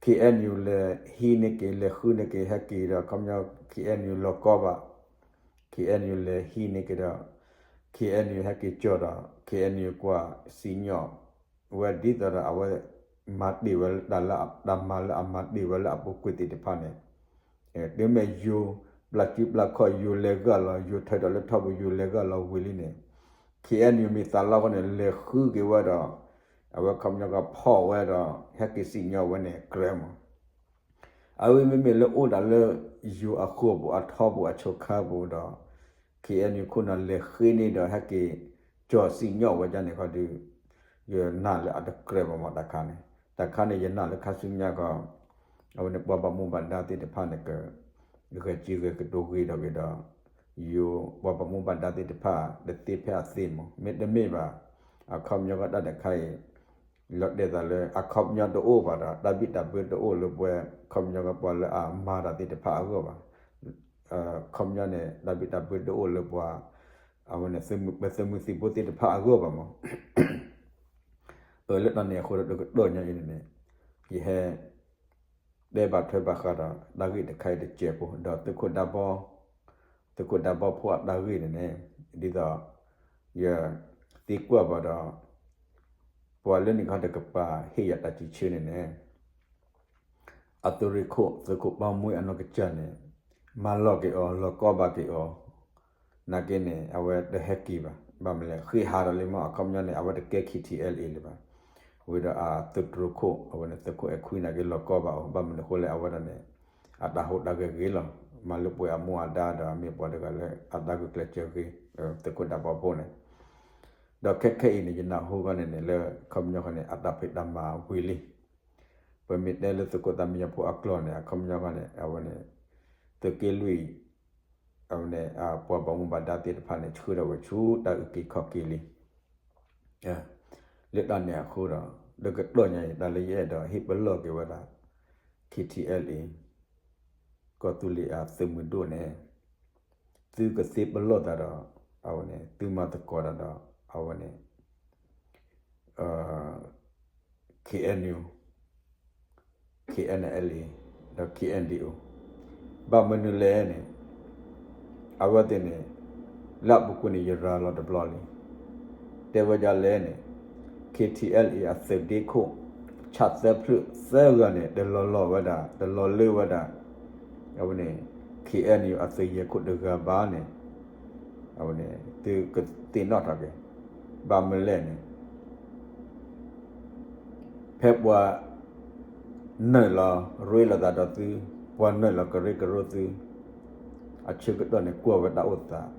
ခ့ၣ်အဲၣ်ယူၣ် လဲၤဟံးန့ၢ်က့ၤ လဲၤဃုန့ၢ်က့ၤ ဟဲက့ၤဒီး ခီပညီ ခ့ၣ်အဲၣ်ယူၣ် လီၤကီဘၣ် ခ့ၣ်အဲၣ်ယူၣ် လဲၤဟံးန့ၢ်က့ၤဒီး ခ့ၣ်အဲၣ်ယူၣ် ဟဲက့ၤကၠီၣ်ဒီး ခ့ၣ်အဲၣ်ယူၣ် ကွၢ်စံၣ်ညီၣ် ဝဲဒ်သိးဒီးအဝဲ မၤတ့ၢ်ဝဲလၢတၢ်လၢ တၢ်မၤလၢအမၤတ့ၢ်ဝဲလၢအပူၤကွံာ်သ့ၣ်တဖၣ်န့ၣ် တုၤမ့ၢ်ယိၤ ပျၢ်စုပျၢ်ခီၣ်ယိၤလဲၤဂၢၢ်လီၤ ယိၤထၢထီၣ်လၢထီပူၤ ယိၤလဲၤဂၢၢ်လီၤဝံၤလံန့ၣ် ခ့ၣ်အဲၣ်ယူၣ် မ့ၢ်သးလီခီန့ၣ် လဲၤဃုက့ၤဝဲဒီး အဝဲခီပညီကီဖီၣ်ဝဲဒီး ဟဲက့ၤစံၣ်ညီၣ်ဝဲန့ၣ် ကြၢးမး အဝဲမ့မ့ၢ်လၢအိၣ်ဒၣ်လၢ ယိၤအဃိာ်ပူၤအထီပူၤအဆိခါပူၤဒီး ခ့ၣ်အဲၣ်ယူၣ် ခိၣ်နၢ်လဲၤဃ့န့ၢ်ဒီးဟဲက့ၤ ကၠီၣ်စံၣ်ညီၣ်ဝဲဒၣ်န့ၣ်ခီဒီး ယနာ်လၢအတကြၢးဘၣ်မးတၢ်ခါန့ၣ် တၢ်ခါန့ၣ် ယနာ်လၢခါဆူညါကီ အဝဲန့ၣ်ပှၤဘၣ်မူဘၣ်ဒါသ့ၣ်တဖၣ်န့ၣ်က ဂဲၤစံးဂဲၤကတိၤဂ့ၤထီၣ်က့ၤဒီး ယိၤပှၤဘၣ်မူဘၣ်ဒါသ့ၣ်တဖၣ် တသ့ဖဲအသ့မး မ့တမ့ၢ်ဘၣ် အခီပညီကီတၢ်တခါအံၤ လီၤတဲာ်သးလၢ အခီပညီတအိၣ်ဘၣ်ဒီး တၢ်ဘံၣ်တၢ်ဘၢတအိၣ်လၢပှၤ ခီပညီကီပှၤလၢအမၤတၢ်သ့ၣ်တဖၣ်အဂီၢ်ဘၣ် ခီပညီန့ၣ် တၢ်ဘံၣ်တၢ်ဘၢတအိၣ်လၢပှၤ အဝဲန့ၣ် ပသုးမုၢ်သံၣ်ဘိသ့ၣ်တဖၣ်အဂီၢ်ဘၣ်မး လၢတၢ်န့ၣ်အဃိဒီးတကတီၢ်ညါအံၤန့ၣ်န့ၣ် ယဟဲ တဲဘၣ်ထွဲဘၣ်ဃးဒီးတၢ်ဂ့ၢ်တခါအံၤတစဲးဖိ ဒီးသုးခိၣ်ဒးဘီ သုးခိၣ်ဒးဘီဖိအတၢ်ဂ့ၢ်န့ၣ်န့ၣ် ဒ်သိး ယသံကွၢ်ဘၣ်ဒီး ပှၤလၢန့ၣ်ခီတကပၤဟ့ၣ်ယၤတၢ်စံးဆၢန့ၣ်န့ၣ် အသုးရ့ၣ်ခိၣ် သုးခိၣ်ပၢ်မူအနီၢ်ကစၢ်န့ၣ် မၤလီၤက့ၤအီၤ လီၤကီဘၣ်က့ၤအီၤ နာ်က့န့ၣ် အဝဲတဟဲက့ၤဘၣ် ဘၣ်မနုၤလဲၣ် ဃ့ဟးဒီးလံမး အခီပညီန့ၣ် အဝဲတကဲ ခ့ၣ်ထံၣ်အဲလ်အ့လၢၤဘၣ် ဝံၤဒီးအသုးတြိၤခိၣ် အဝဲန့ၣ်သုးခိၣ်အဲၣ်ခွံနာ်က့ လီၤကီဘၣ်အီၤ ဘၣ်မနုၤအဃိလဲၣ် အဝဲဒၣ်န့ၣ် အတၢ်ဟူးတၢ်ဂဲၤဂ့ၤလီၤ မၤလၢပှဲၤအမူအဒါဒီး အမ့ၢ်ပှၤတဂၤလၢအတၢ်ဂုာ်ကျဲးစၢးဂ့ၤ သုးခိၣ်ဒးဘီဖိန့ၣ် ဒီးခဲခဲအံၤန့ၣ် ယနၢ်ဟူခီန့ၣ်န့ၣ် လၢခီပညီခီန့ၣ် အတၢ်ဖံးတၢ်မၤဝံၤလံ ပမ့ၢ်တဲလၢသုးခိၣ်သးမံယီၤဖိအကျိာ်န့ၣ် အခီပညီခီန့ၣ် အဝဲန့ၣ် သုးက့လွံၢ် အဝဲန့ၣ် ပှၤဘၣ်မူဘၣ်ဒါသ့ၣ်တဖၣ်န့ၣ် ဆှၢထီၣ်ဝဲဆူတၢ်အုၣ်က့ၤခီၣ်က့ၤလံ လၢတၢ်န့ၣ်အဃိဒီး တကတီၢ်ညါအံၤ တၢ်လၢယအဲၣ်ဒိးဟ့ၣ်ပလီၢ်က့ၤဝဲဒၣ် ခ့ၣ်ထံၣ်အဲလ်အ့ ကီၢ်သူလ့ၤအသုးမုၢ်ဒိၣ်န့ၣ် သုကသ့ပလီၢ်သးဒီး အဝဲန့ၣ် သုမၤသကိးတၢ်ဒီး အဝဲန့ၣ် ခ့ၣ်အဲၣ်ယူၣ် ခ့ၣ်အဲၣ်အဲလ်အ့ ဒီး ခ့ၣ်အဲၣ်ဒံၣ်အိၣ် ဘၣ်မနုၤလဲၣ်န့ၣ် အဝဲသ့ၣ်န့ၣ် လၢအပူၤကွံာ်န့ၣ် ယရၤလီၤတဘျီလံ တဲဝဲဒ်လဲၣ်န့ၣ် ခ့ၣ်ထံၣ်အဲလ်အ့ အသုးဒ့ခိၣ် ဆၣ်သၢဖျၢၣ်သၢဂၤန့ၣ် တလီၤလီၤဝဲဒၣ် တလီၤလၢဝဲဒၣ် အဝဲန့ၣ် ခ့ၣ်အဲၣ်ယူၣ် အသုးယဲၢ်ခိၣ်တဂၤဘၣ်န့ၣ် အဝဲန့ၣ် သုကသ့ၣ်နီၣ်ထီၣ်က့ၤ ဘၣ်မနုၤလဲၣ်န့ၣ် ဖဲပှၤ နုာ်လီၤရ့လိာ်သးဒီးသု, ပှၤနုာ်လီၤကရၢကရိသု, အဆၢကတီၢ်န့ၣ် ကွၢ်ဝဲတၢ်အိၣ်သး,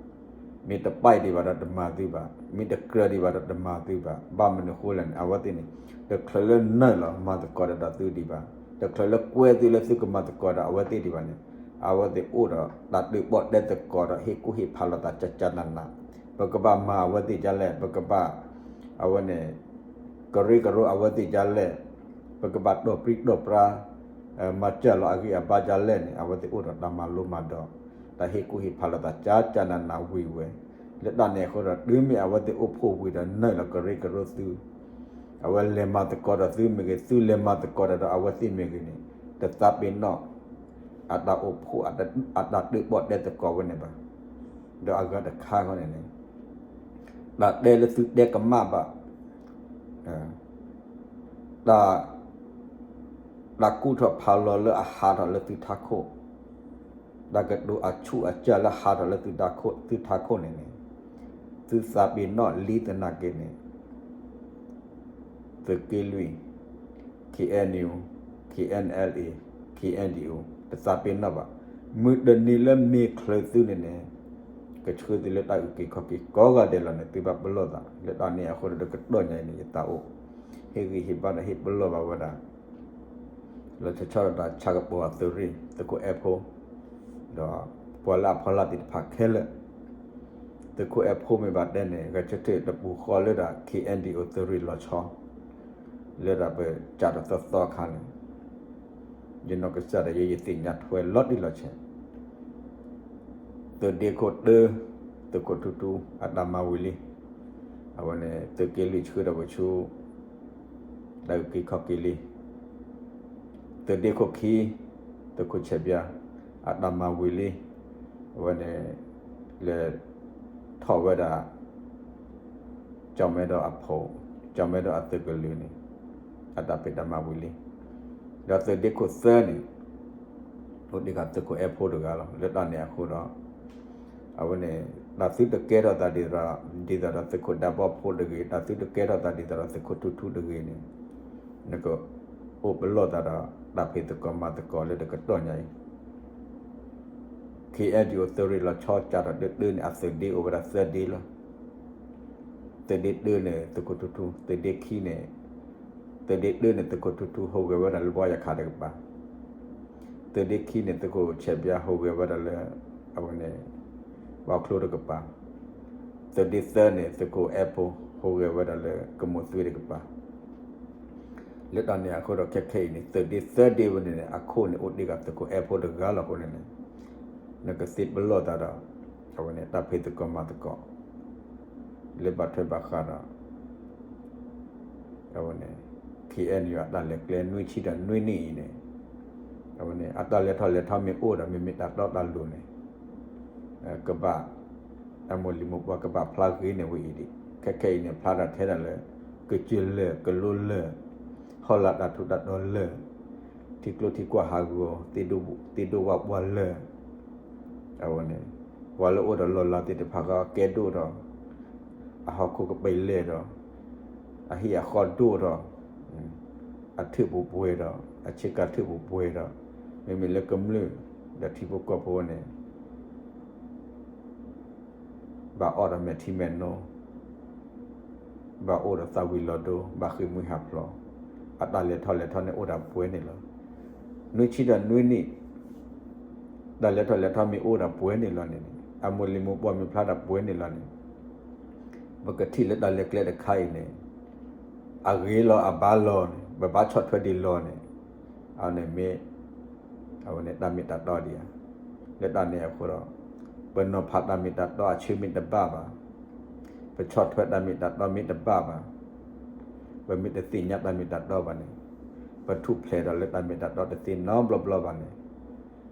မ့ၢ်တပာ်ဒံးဘၣ်ဒီးတမၤသုဘၣ်, မ့ၢ်တကြၢးဒံးဘၣ်ဒီးတမၤသုဘၣ်. ဘၣ်မနုၤဃိလဲၣ်န့ၣ် အဝဲသ့ၣ်န့ၣ် တချုးလၢနုာ်လီၤမၤသကိးတၢ်ဒီးသုဒံးဘၣ်, တချုးလၢကွဲသုလၢသုကမၤသကိးဒီးအဝဲသ့ၣ်ဒံးဘၣ်န့ၣ်, အဝဲသ့ၣ်အိၣ်ဒီးတၢ်ဒုးဘီၣ်တဲသကိးဒီး ဟ့ၣ်ကူၣ်ဟ့ၣ်ဖးလိာ်သးကကနးနး, ပကဘၣ်မၤအဝဲသ့ၣ်ဒ်လဲၣ်, ပကဘၣ် အဝဲန့ၣ် ကရၢကရိအဝဲသ့ၣ်ဒ်လဲၣ်, ပကဘၣ်တီၢ်ပြံတီၢ်ပြါ, မၤစၢၤလီၤအဂံၢ်အဘါဒ်လဲၣ်န့ၣ် အဝဲသ့ၣ်အိၣ်ဒီးတၢ်မၤလိမၤဒိး, တၢ်ဟ့ၣ်ကူၣ်ဟ့ၣ်ဖးလိာ်သးကၠၢ်ကၠၢ်နးနးဝံၤဝဲ, လၢတၢ်န့ၣ်အဃိဒီး တုၤမ့ၢ်အဝဲသ့ၣ်အိၣ်ဖှိၣ်ဝံၤဒီး နုာ်လီၤကရၢကရိသု, အဝဲလဲၤမၤသကိးဒီးသုမ့ၢ်ဂ့ၤ, သုလဲၤမၤသကိးတၢ်ဒီးအဝဲသ့ၣ်မ့ၢ်ဂ့ၤန့ၣ် တသးပ့ၤနီၣ် အတၢ်အိၣ်ဖှိၣ် အတၢ်တၢ်တၢၣ်ပီၣ်တဲသကိးဝဲန့ၣ်ဘၣ်. ဒီးအဂၤတခါဃီန့ၣ်န့ၣ် တၢ်တဲလၢသုတဲကမၣ်ဘၣ်, တၢ် တၢ်ကူၣ်ထီၣ်ဖးလီၤလၢအဟးထီၣ်လၢသုထးခိၣ်, တၢ်ကတိၤအဆူးအစၢ်လၢဟးထီၣ်လၢသုထးခိၣ်န့ၣ်န့ၣ်, သုသးပ့ၤနီၣ်လံသနာ်က့န့ၣ် သုးက့လွံၢ်, K N U, K N L A, K N D O တသးပ့ၤနီၣ်ဘၣ်. မုၢ်တနံၤလၢမ့ၢ်ချုးသုန့ၣ်န့ၣ် ကဆှၢသုလၢတၢ်အုၣ်က့ၤခီၣ်က့ၤကိးဂၤဒဲးလီၤန့ၣ် သုဘၣ်ပလီၢ်သး. လၢတၢ်န့ၣ်အဃိဒီး တကတီၢ်ညါအံၤန့ၣ် ယသးအိၣ် ဟ့ၣ်ဂံၢ်ဟ့ၣ်ဘါဒီးဟ့ၣ်ပလီၢ်ဘၣ်ဝဲဒၣ် လီၤဆီဆီဒီးတၢ်ဆါကပီၤအသုးရ့ၣ် သုးခိၣ်အဲၣ်ဖိ, ဒီးပှၤလၢအဖီလာ်သ့ၣ်တဖၣ်ခဲလၢာ်, သုးခိၣ်အဲၣ်ဖိမ့ၢ်ဘၣ်တဲန့ၣ် ဂဲၤဆၢထၢၣ်တပူၤဃီလၢဒၣ် K N D O သုးရ့ၣ်လီၤဆီ လၢဒၣ်ပစးထီၣ်သီသီအခါန့ၣ် ယနီၢ်ကစၢ်ဒၣ်ယဲ ယသ့ၣ်ညါထွဲလီၤတံၢ်လီၤဆဲး သုးဒ့ခိၣ်တၢ သုးခိၣ်ထူထူ အတၢ်မၤဝံၤလံ. အဝဲန့ၣ် သုးက့လွံၢ်ဆှၢဒီးဝဲဆူ တၢ်အုၣ်က့ၤခီၣ်က့ၤလံ. သုးဒ့ခိၣ်ခံ သုးခိၣ်ဆဲးဘျါ အတၢ်မၤဝံၤလံ. အဝဲန့ၣ် လဲၤထီၣ်ဝဲဒၣ် ကၠီၣ်မဲဒီးအဖိ, ကၠီၣ်မဲဒီးအသုးကလုာ်န့ၣ် အတၢ်ဖံးတၢ်မၤဝံၤလံ. ဒီးသုးဒ့ခိၣ်သၢန့ၣ် အိၣ်ဒံးဃာ်သုးခိၣ်အဲၣ်ဖိတဂၤလီၤ. လၢတၢ်န့ၣ်အဃိဒီး အဝဲန့ၣ် တၢ်သုတကဲထီၣ်သးဒ်သိးဒီး ဒ်သိးဒီးသုးခိၣ်ဒၢဘီဖိတဂ့ၤ, တၢ်သုတကဲထီၣ်သးဒ်သိးဒီးသုးခိၣ်ထူထူတဂ့ၤန့ၣ် နကအိၣ်ပလီၢ်သးဒီး တၢ်ဖံးသကိးမၤသကိးလၢတကတီၢ်ညါအံၤ K N D O သုးရ့ၣ်လီၤဆီစးထီၣ်တၢတၢန့ၣ် အသုးဒ့အိၣ်ဝဲဒၣ်သၢဒ့လီၤ. သုးဒ့တၢန့ၣ် သုးခိၣ်ထူထူ, သုးဒ့ခံန့ၣ် သုးဒ့တၢန့ၣ် သုးခိၣ်ထူထူ ဟူးဂဲၤဝဲဒၣ်လၢဘီယခးတကပၤ, သုးဒ့ခံန့ၣ် သုးခိၣ်ဆဲးဘျါ ဟူးဂဲၤဝဲဒၣ်လၢ အဝဲန့ၣ် ဘီချိတကပၤ, သုးဒ့သၢန့ၣ် သုးခိၣ်အဲၣ်ဖိ ဟူးဂဲၤဝဲဒၣ်လၢကမိၢ်သွံတကပၤ လၢတၢ်န့ၣ်အဃိဒီး ခဲခဲအံၤန့ၣ် သုးဒ့သၢဒ့ဝဲန့ၣ်န့ၣ် အခိၣ်န့ၣ်အိၣ်ဒံးဃာ်သုးခိၣ်အဲၣ်ဖိတဂၤလီၤအဃိန့ၣ်န့ၣ် နကသ့ပလီၢ်သးဒီး အဝဲန့ၣ် တၢ်ဖံးသကိးမၤသကိး လၢဘၣ်ထွဲဘၣ်ဃးဒီး အဝဲန့ၣ် K N U အတၢ်လဲၤကျဲနွံဆံဒီးနွံနံၣ်အံၤန့ၣ် အဝဲန့ၣ် အတၢ်လဲၤထီၣ်လဲၤထီမ့ၢ်အိၣ်ဒီး မ့မ့ၢ်တၢ်တီတၢ်လိၤန့ၣ် ကဘၣ် အမိၢ်လံၤမိၢ်ပှၢ်ကဘၣ်ဖျါဂ့ၤန့ၢ်ဝဲအံၤဒံး. ခဲခဲအံၤန့ၣ် ဖျါတၢ်ထဲဒၣ်လၢ ကစၢၢ်လၢာ် ကလိလၢာ် ဟီၣ်လာ်တၢ်ထူးတၢ်တီၤလၢာ် ထံကျိထံကွၢ်ဟးဂီၤ သ့ၣ်ဒိၣ်ဝၣ်ပှၢ်လၢာ် အဝဲန့ၣ် ပှၤလၢအိၣ်ဒီးလီၢ်လၤသ့ၣ်တဖၣ်ဃီကဲဒိၣ်ဒီး အဟီၣ်ခိၣ်ကပၤလဲၢ်ဒီး အဟံၣ်အဃီဒိၣ်ဒီး အထၢၣ်ပူၤပှဲၤဒီး အဆ့ကၤထၢၣ်ပူၤပှဲၤဒီး မ့မ့ၢ်လၢကမျၢၢ်ဒီးထံဖိကီၢ်ဖိန့ၣ် ဘၣ်အီၣ်ဒီးမဲာ်ထံမဲာ်နိ ဘၣ်အိၣ်ဒီးသးဝံၤလီၤဒိ ဘၣ်ဃ့ၢ်မှံဟးဖျိး အတၢ်လဲၤထီၣ်လဲၤထီန့ၣ်အိၣ်ဒၣ်ပှဲၤန့ၣ်လီၤ. နွံဆံဒီးနွံနံၣ် တၢ်လဲၤထီၣ်လဲၤထီမ့ၢ်အိၣ်ဒၣ်ပှဲၤန့ၣ်လီၤန့ၣ် အမိၢ်လံၤမိၢ်ပှၢ်မ့ၢ်ဖျါဒၣ်ပှဲၤန့ၣ်လီၤန့ၣ် ပကထံၣ်လၢတၢ်လဲၤကျဲတခါအံၤန့ၣ် အဂ့ၤလီၤအဘၣ်လီၤန့ၣ် ပဘၣ်ဆီၣ်ထွဲဒ်လီၤန့ၣ် အန့ၣ်မ့ၢ် အဝဲန့ၣ်တၢ်မ့ၢ်တၢ်တီဒံးဧါ. လၢတၢ်န့ၣ်အဃိဒီး ပနီၤဖးတၢ်မ့ၢ်တၢ်တီအဆၢမ့ၢ်တဘၣ်ဘၣ်, ပဆီၣ်ထွဲတၢ်မ့ၢ်တၢ်တီမ့ၢ်တဘၣ်ဘၣ်, ပမ့ၢ်တသ့ၣ်ညါတၢ်မ့ၢ်တၢ်တီဘၣ်န့ၣ် ပထူၣ်ဖျဲးဒီးလၢတၢ်မ့ၢ်တၢ်တီတသ့နီတဘျီဘျီဘၣ်န့ၣ်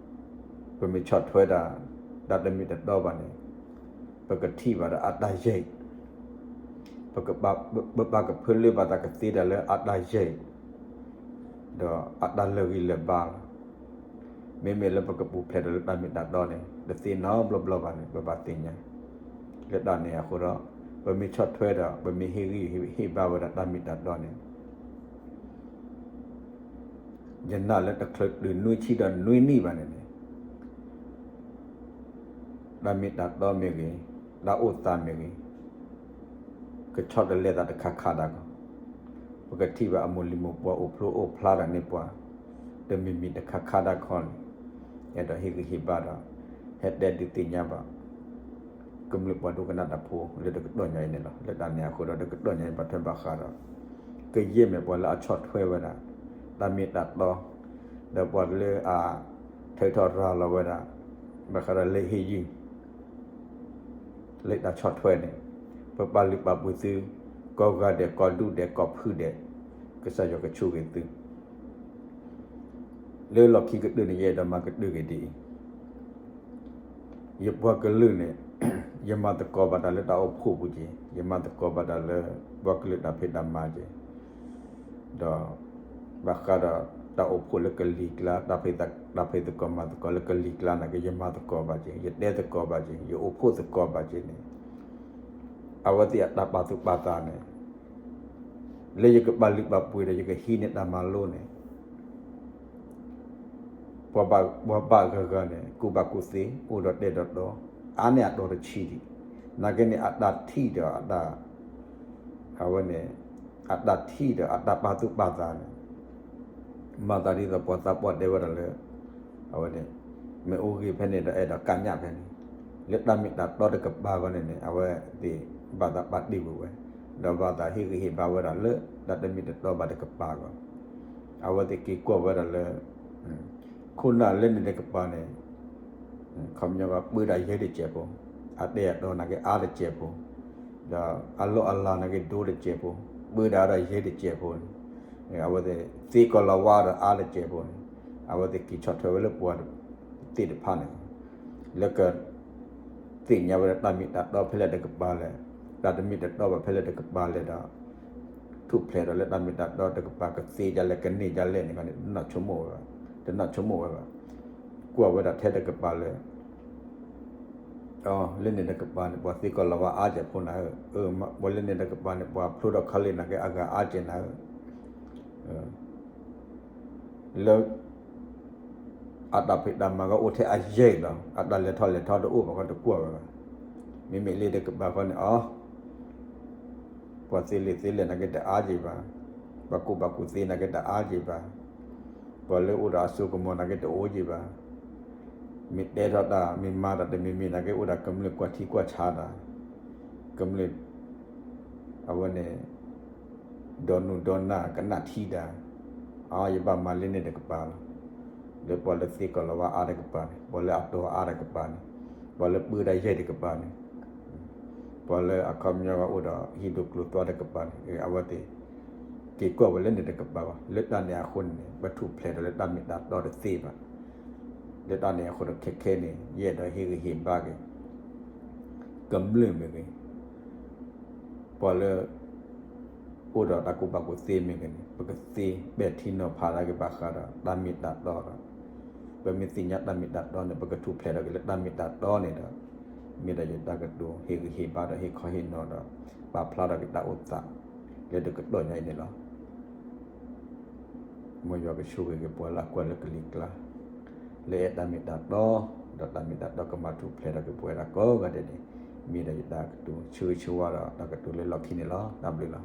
ပမ့ၢ်ဆီၣ်ထွဲဒၣ် တၢ်တမ့ၢ်တတီဘၣ်န့ၣ် ပကထံၣ်ဘၣ်ဒီးအတၢ်ယံာ် ပကဘၣ် ပဘၣ်ကဖၢလၢဘၣ်သးကသ့ဒၣ်လၢအတၢ်ယံာ် ဒီးအတၢ်လၢာ်ဂံၢ်လၢာ်ဘါလီၤ. မ့မ့ၢ်လၢပကပူၤဖျဲးဒီးလၢတၢ်မ့ၢ်တၢ်တီန့ၣ် တသ့နီတဘျီဘျီဘၣ်န့ၣ် ပဘၣ်သ့ၣ်ညါ. လၢတၢ်န့ၣ်အဃိဒီး ပမ့ၢ်ဆီၣ်ထွဲဒီး ပမ့ၢ်ဟ့ၣ်ဂံၢ်ဟ့ၣ်ဘါဝဲဒၣ်တၢ်မ့ၢ်တၢ်တီန့ၣ် ယနာ်လၢတချုးတုၤနွံဆံဒီးနွံနံၣ်ဘၣ်န့ၣ်န့ၣ် တၢ်မ့ၢ်တၢ်တီမ့ၢ်ဂ့ၤ, တၢ်အိၣ်သးမ့ၢ်ဂ့ၤ, ကဆီတလဲသးတခါခါဒၣ်ကီး, ပကထံၣ်ဘၣ်အမိၢ်လံၤမိၢ်ပှၢ်အိၣ်ဖျိအိၣ်ဖျါတၢ်န့ၢ်ပှၤ တမံၤမံၤတခါခါဒၣ်ကီးန့ၣ် အဲၣ်ဒိးဟ့ၣ်ဂံၢ်ဟ့ၣ်ဘါဒီး ဟဲတဲဒုးသ့ၣ်ညါဘၣ် ကမျၢၢ်ပှၤဒိကနၣ်တၢ်ဖိလၢတကတီၢ်ညါအံၤန့ၣ်လီၤ. လၢတၢ်န့ၣ်အဃိဒီးတကတီၢ်ညါအံၤဘၣ်ထွဲဘၣ်ဃးဒီး ကယဲၢ်မ့ၢ်ပှၤလၢအဆီၣ်ထွဲဝဲဒၣ် တၢ်မ့ၢ်တၢ်တီ ဒီးပှၤလၢအ ထုးထီၣ်ရၤလီၤဝဲဒၣ် ဘၣ်ဃးဒီးလံာ်ဟ့ၣ်ယုၢ် လံာ်တၢ်ဆီၣ်ထွဲန့ၣ်, ပပာ်လုၢ်ပာ်ပှ့ၤသု ကိးဂၤဒဲး ကိးဒူၣ်ဒဲး ကိးဖုဒဲး, ကစၢ်ယွၤကဆိၣ်ဂ့ၤသု. လၢလီၢ်ခံကတၢၢ်န့ၣ် ယအဲၣ်ဒိးမၤကတၢၢ်က့ၤဒ်အံၤ, ယပှၤကလုာ်န့ၣ် ယမၤသကိးဘၣ်တၢ်လၢတၢ်အိၣ်ဖှိၣ်ပူၤက့ၤ, ယမၤသကိးဘၣ်တၢ်လၢ ပှၤကလုာ်တၢ်ဖံးတၢ်မၤက့ၤ, ဒီး ဘၣ်ဃးဒီးတၢ်အိၣ်ဖှိၣ်လၢကလံၤကျါ, တၢ်ဖံးသကိးမၤသကိးလၢကလံၤကျါန့ၣ်က့ၤ ယမၤသကိးဘၣ်က့ၤ, ယတဲသကိးဘၣ်က့ၤ, ယအိၣ်ဖှိၣ်သကိးဘၣ်က့ၤန့ၣ်, အဝဲသ့ၣ်အတၢ်ပာ်သူၣ်ပာ်သးန့ၣ် လၢယကပာ်လုၢ်ပာ်ပှ့ၤဒီး ယကဟံးန့ၢ်တၢ်မၤလိန့ၣ် ပှၤဘၣ်ဂၤဂၤန့ၣ် ကူၣ်ဘၣ်ကူၣ်သ့ အိၣ်ဒီးတဲာ်ဒီးတီ, အါန့ၢ်အတီၤတဆံဒံး, နာ်က့န့ၣ် အတၢ်ထံၣ်ဒီးအတၢ် အဝဲန့ၣ် အတၢ်ထံၣ်ဒီးအတၢ်ပာ်သူၣ်ပာ်သးန့ၣ် မၤသးဒ်သိးပှၤသးပှၢ်တဲဝဲဒၣ်လၢ အဝဲန့ၣ် မ့ၢ်အိၣ်ဂ့ၤဖဲန့ၣ်ဒီးအဲၣ်ဒိးကညးဖဲန့ၣ်, လၢတၢ်မ့ၢ်တၢ်တီတကပၤအဂီၢ်န့ၣ်န့ၣ် အဝဲသ့ၣ်ဘၣ်သးပာ်တ့ၢ်ဝဲဝဲ, ဒီးဘၣ်သးဟ့ၣ်ဂံၢ်ဟ့ၣ်ဘါဝဲဒၣ်လၢ တၢ်တမ့ၢ်တတီဘၣ်တကပၤအဂီၢ်, အဝဲသ့ၣ်က့ၤကွၢ်ဝဲဒၣ်လၢ ခိၣ်နၢ်လၢန့ၣ်တကပၤန့ၣ် ခီပညီကပၢဒၣ်ယဲတစဲးဖိ, အတဲာ်အတီၤနာ်က့အါတစဲးဖိ, ဒီးအလီၢ်အလၤနာ်က့ဒိတစဲးဖိ, ပၢဒၣ်ဒီးယဲတစဲးဖိန့ၣ်, အဝဲသ့ၣ်သ့ကီၤလၤဝါဒီးအါတစဲးဖိန့ၣ်, အဝဲသ့ၣ်က့ၤဆီၣ်ထွဲဝဲလၢပှၤသ့ၣ်တဖၣ်န့ၣ် လၢက သ့ၣ်ညါဝဲဒၣ်တၢ်မ့ၢ်တၢ်တီဖဲလဲၣ်တကပၤလဲၣ်, တၢ်တမ့ၢ်တတီဘၣ်ဖဲလဲၣ်တကပၤလဲၣ်ဒီး ထူၣ်ဖျဲးဒီးလၢတၢ်မ့ၢ်တၢ်တီတကပၤ ကသ့ဒ်လဲၣ်ကန့ၢ်ဒ်လဲၣ်န့ၣ်န့ၣ် တနီၣ်ဆိကမိၣ်ဝဲဘၣ်, တနီၣ်ဆိကမိၣ်ဝဲဘၣ်. ကွၢ်ဝဲဒၣ်ထဲတကပၤလၢ လၢန့ၣ်တကပၤန့ၣ် ပှၤသ့ကီၤလၤဝါအါစဲးဖိနၤဧၢ, ပှၤလၢန့ၣ်တကပၤန့ၣ် ပှၤဖျိထီၣ်ခီလ့ၣ်နာ်က့အဂၤအါစဲးနၤဧၢ, လၢ အတၢ်ဖံးတၢ်မၤကအိၣ်ထဲအယဲၢ်လီၤ, အတၢ်လဲၤထီၣ်လဲၤထီတအိၣ်ဘၣ်ဃီတကွၢ်ဝဲဘၣ်. မ့မ့ၢ်လၢတကပၤဃီန့ၣ် အ ပှၤသ့လံာ်သ့လဲၢ်နာ်က့တအါက့ၤဘၣ်, ပှၤကူၣ်ဘၣ်ကူၣ်သ့နာ်က့တအါက့ၤဘၣ်, ပှၤလၢအိၣ်ဒီးအစိကမီၤနာ်က့တအိၣ်က့ၤဘၣ်, မ့ၢ်တဲထီၣ်တၢ် မ့ၢ်မၤတၢ်တမံၤမံၤနာ်က့အိၣ်ဒီးကမျၢၢ်ကွၢ်ထံကွၢ်ဆးတၢ်, ကမျၢၢ် အဝဲန့ၣ် ဒီးနုာ်ဒီးနၢ်ကနၣ်ထံတၢ်, အ ယဘၣ်မၤလၢန့ၣ်တကပၤလီၤ. လၢပှၤလၢသ့ကီၤလၤဝါအါတကပၤန့ၣ်, ပှၤလၢအတီၤအါတကပၤန့ၣ်, ပှၤလၢပၢဒၣ်ယဲၢ်တကပၤန့ၣ်, ပှၤလၢအခီပညီကအိၣ်ဒီးဟံၣ်ဒိၣ်ကျိၤသွါတကပၤန့ၣ်, အဝဲသ့ၣ် က့ၤကွၢ်ဝဲလၢန့ၣ်တကပၤဘၣ်. လၢတၢ်န့ၣ်အဃိန့ၣ်န့ၣ် ပထူၣ်ဖျဲးဒီးလၢတၢ်မ့ၢ်တၢ်တီတသ့ဘၣ်. လၢတၢ်န့ၣ်အဃိဒီးခဲခဲန့ၣ် ယအဲၣ်ဒိးဟ့ၣ်ဂံၢ်ဟ့ၣ်ဘါက့ၤ ကမျၢၢ်မ့ၢ်ဂ့ၤ, ပှၤလၢ အိၣ်ဒီးတၢ်ကူၣ်ဘၣ်ကူၣ်သ့မ့ၢ်ဂ့ၤန့ၣ် ပကသ့ပဲာ်ထံနီၤဖးတၢ်က့ၤဘၣ်ဃးဒီး တၢ်မ့ၢ်တၢ်တီဒီး ပမ့ၢ်သ့ၣ်ညါတၢ်မ့ၢ်တၢ်တီန့ၣ် ပကထူၣ်ဖျဲးထီၣ်က့ၤလၢတၢ်မ့ၢ်တၢ်တီန့ၣ်ဒီး မ့ၢ်ဒီးယတၢ်ကတိၤဟ့ၣ်ဂံၢ်ဟ့ၣ်ဘါဒီးဟ့ၣ်ခီဟ့ၣ်နီၤဒီး ပာ်ဖျါထီၣ်က့ၤတၢ်အိၣ်သး လၢတကတီၢ်ညါအံၤန့ၣ်လီၤ. မ်ယွၤကဆိၣ်ဂ့ၤက့ၤပှၤလၢအကွၢ်လၢကလံၤကျါ လၢအဲၣ်တၢ်မ့ၢ်တၢ်တီ ဒီးတၢ်မ့ၢ်တၢ်တီကမၤထူၣ်ဖျဲးထီၣ်က့ၤပဝဲဒၣ်ကိးဂၤဒဲးန့ၣ် မ့ၢ်ဒီးယတၢ်ကတိၤဆၢဂ့ၤဆၢဝါဒီးတၢ်ကတိၤလၢလီၢ်ခံန့ၣ်လီၤ. တၢ်ဘျုးလီၤ.